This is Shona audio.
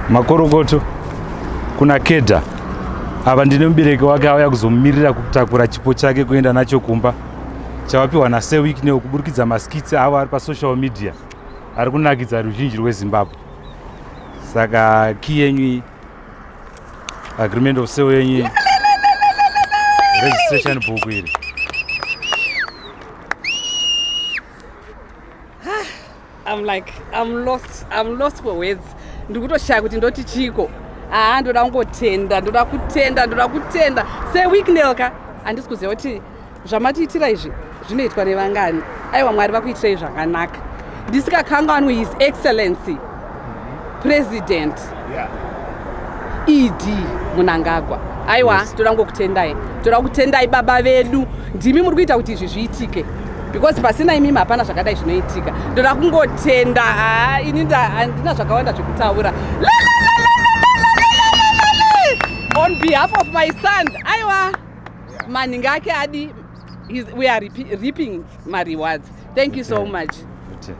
Makorokoto kuna Kedha. Ava ndine mubereki wake auya kuzomumirira kutakura chipo chake kuenda nacho kumba chavapiwa naSir Wicknell kuburikidza maskits avo ari pasocial media ari kunakidza ruzhinji rweZimbabwe. Saka key yenyu iyi, agreement of sale yenyu iyi, registration book iri. I'm like, I'm lost, I'm lost for words. Ndikutoshaya kuti ndoti chiko. Haa, ndoda kungotenda, ndoda kutenda, ndoda kutenda. Sir Wicknell ka, handisi kuziva kuti zvamatiitira izvi zvinoitwa nevangani. Aiwa, Mwari vakuitirei zvakanaka. Ndisikakanganwi His Excellency President ED Mnangagwa. Aiwa, toda kungokutendai, toda kutendai baba vedu, ndimi muri kuita kuti izvi zviitike, because pasina imimi hapana zvakadai zvinoitika. Ndoda kungotenda. Haa, ini handina zvakawanda zvekutaura. On behalf of my son, aiwa, manhinga ake adi, we are reaping marewards. Thank you so much. Okay.